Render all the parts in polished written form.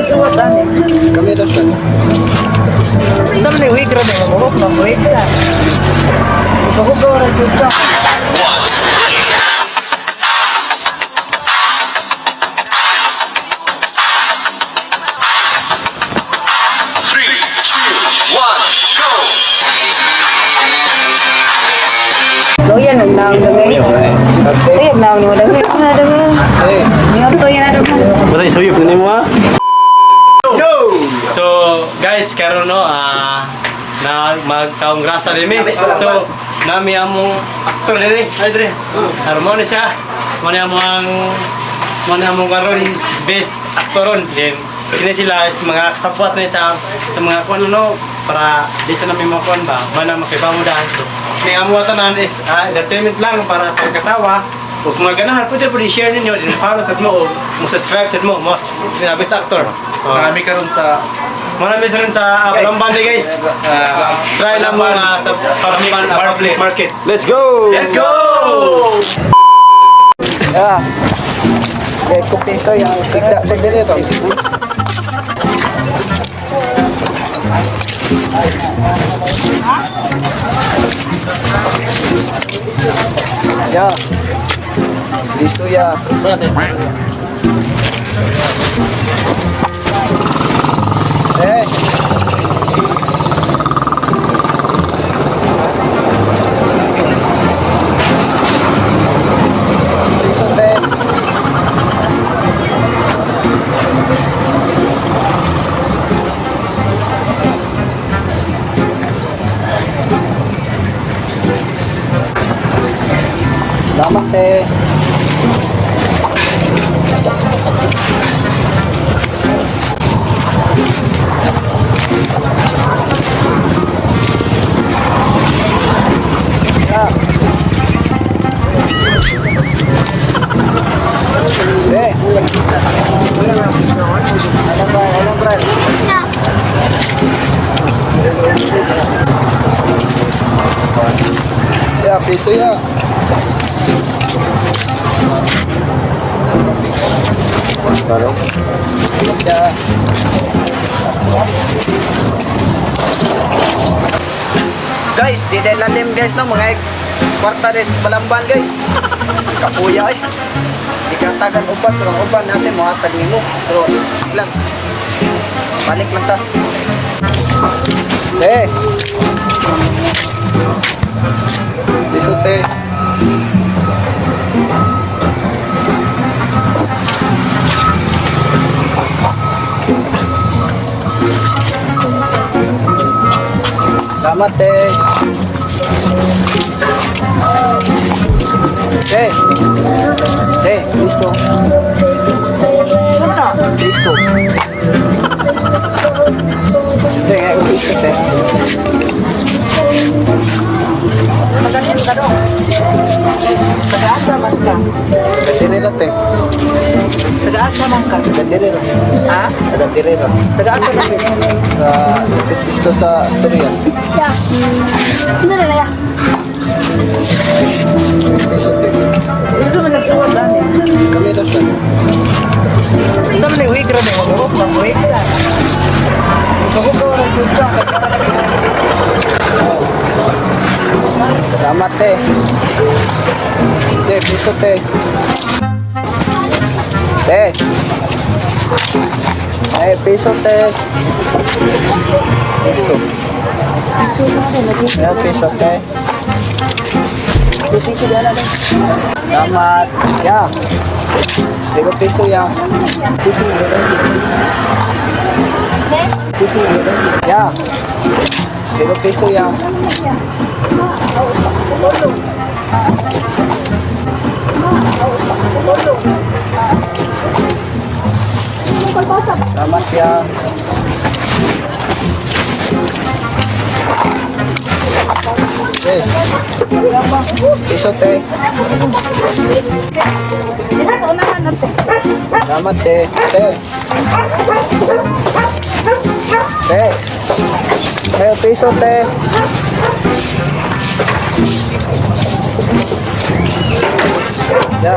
nagsuwat ani? Kami ra sa. Sa man wig ra ni mabuhok na wig sa. Pahugaw ra jud ka. Three, two, one, go! Loyan ang naong dami. Ate. Ay, ang naong ni mo dami. Nga dami. Eh. Ni to yan dami. Basta isuyop na nimo ah. Yo! So, guys, karon no na magtaong grasa din mi. So, nami among aktor diri. Ay diri. Harmony siya. Mo ni among mo ni among karon best aktoron din. Kini sila is mga kasabwat na sa mga kuan no para di sa namin mga kuan ba mana makibamo dahil. So, ni amo tanan is entertainment lang para pagkatawa. O kung mga ganahan, pwede pwede i-share ninyo, din follow sa mo, o mo subscribe sa mo, mo sina best actor. Oh. Marami karon sa Marami rin sa Palamban guys. Try lang mga sa public market. Let's go! Let's go! Yeah. Okay, kung piso yung tigda ko diri ro. Ya. Piso ya. Eh. Piso te. Salamat te. Yeah. Eh. Ano ba? Ano ba? Ya, piso ya. Claro. Ya. Guys, di dahil lalim guys no, mga kwarta des Balamban guys. Kapuya eh. Di ka tagan uban pero ang uban nasa mo hatag nimo. Pero lang. Balik lang ta. Eh. Piso te. Salamat te. Te. Te, piso. Sama na. Piso. Te, nga ko piso te. Tagalin ka dong. Tagaasa man ka. Taga ra te. Tagaasa man ka. Taga ra. Ha? Taga ra. Tagaasa ka. Sa dito sa Asturias. Ya. Unsa na ya? Piso te. Unsa man nagsuwat ani? Kami ra sa. Sa man wig ra ni mabuhok na wig sa. Pahugaw ra jud ka. Salamat te. Te, piso te. Te. Eh, piso te. Piso. Eh, piso te. Salamat. Ya. Digo piso ya. Ya. Digo piso ya. Salamat ya. Yes. Piso te. Dira sa unahan nato. Salamat te. Te. Te. Te, piso te. Ya.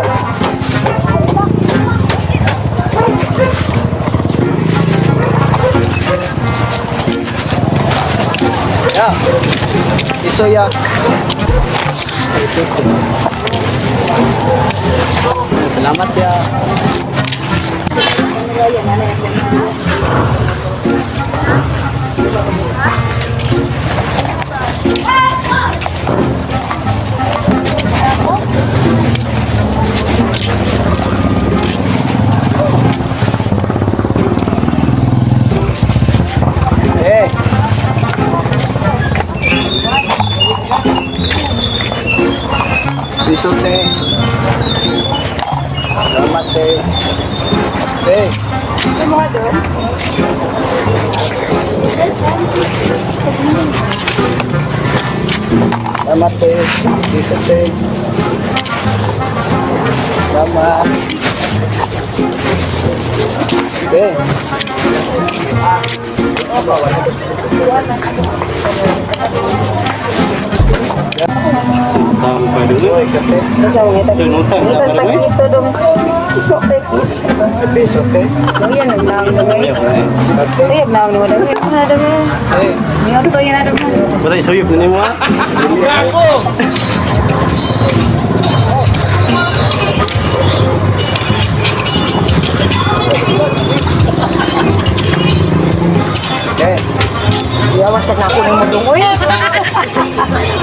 Ya. Piso ya. Piso. Salamat ya. Eh. Piso te. Salamat te. Te. Salamat te. Piso te. Salamat. Te. Tama pa dulu. Uy, kate. Basta mo ngita. Dun, unsa, Ngita wala sa pa piso dong. Tay piso. Piso te. Loyan ang naong dong. Kate. Tuyag naong ni wala. Na dong. Te. Ni to yan na dong. Basta isuyop na nimo ah. Te. Yawa sa nako ni mo dong. Oy.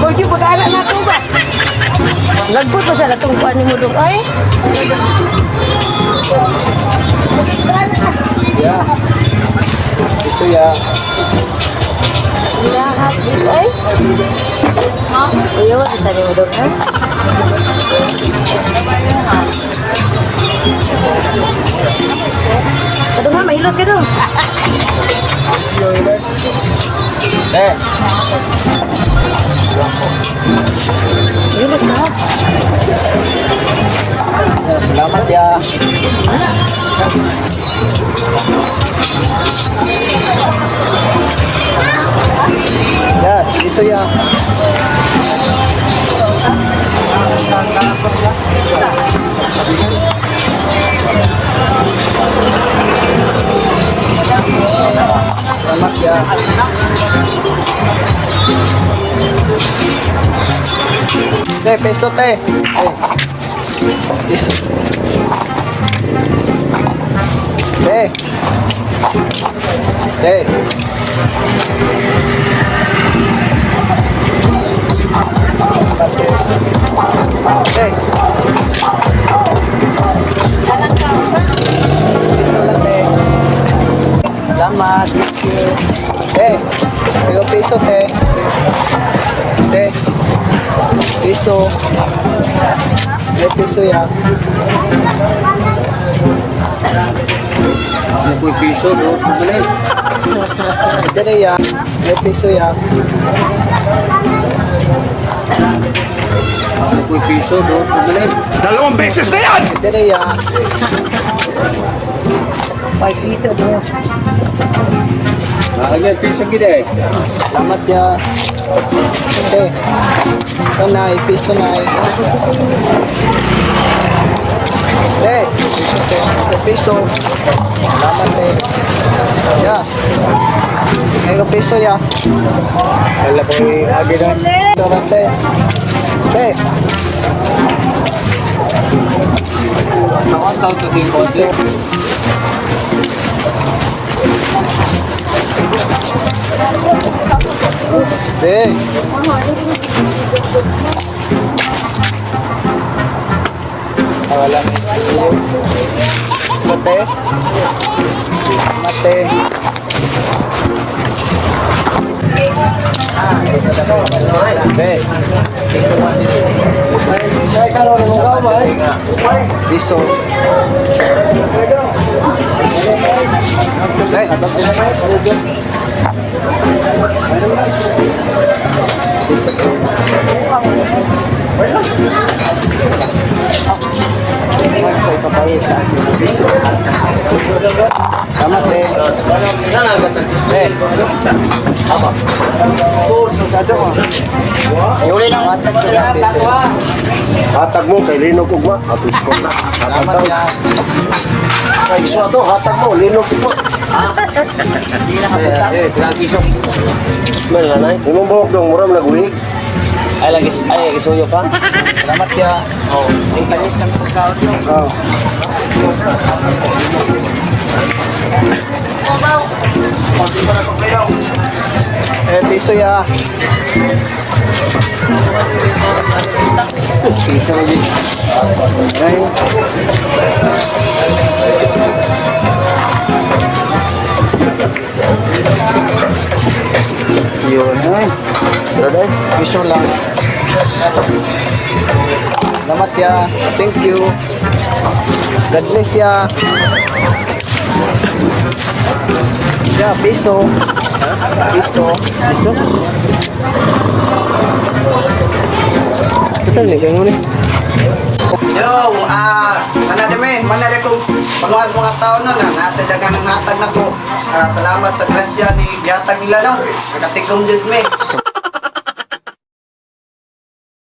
Boy, yung pag-ala na to ba? Lagpot pa sa natong kuan ni mo dong. Ay. Ya. Piso ya. Lahat. Ay. Yawa sa ni mo dong. Ay. Sa dong ha, mahilos ka dong. Te. Mahilos ka. Salamat ya. Ya, piso ya. Salamat ya. Te, piso te. Eh. Piso. Te. Te. Te. Te. Piso lang, te. Salamat. Thank you. Te. Piso, piso, te. Te. Piso. May piso ya. May piso do sa balay. Dire ya. May piso ya. May piso do sa balay. Dalawang beses na yan! Dire ya. Ay, piso dong. Lagyan piso gid eh. Salamat ya. Te. Ito na, piso na. Te, piso te. Te, piso. Salamat te. Ya. May piso ya. Wala ko agi na. Ito na, te. Te. Tawan taw to sing kose. Te. Ah, wala na yung Ito, te. Salamat, te. Te. Piso. Te. Piso. Piso. Salamat, te. Te. Hatag mo kay linog ugma, apis ko na. Salamat ya. Kay iso ato hatag mo linog ugma. Eh, eh, piso. Man lanay. Imong buhok dong mura man nagwig. Ay lagi ay isuyo pa. Salamat ya. Oh, thank you. Oh. Eh, piso ya. Yun ay. Brother. Piso lang. Salamat ya. Thank you. God bless ya. Ya, piso. Piso. Piso. Total ni kang ni. Yo, mana de mana de kong panguan mga tao na na nasa dagan ng hatag na ko. Salamat sa grasya ni gihatag nila no. Nakatigom jud me.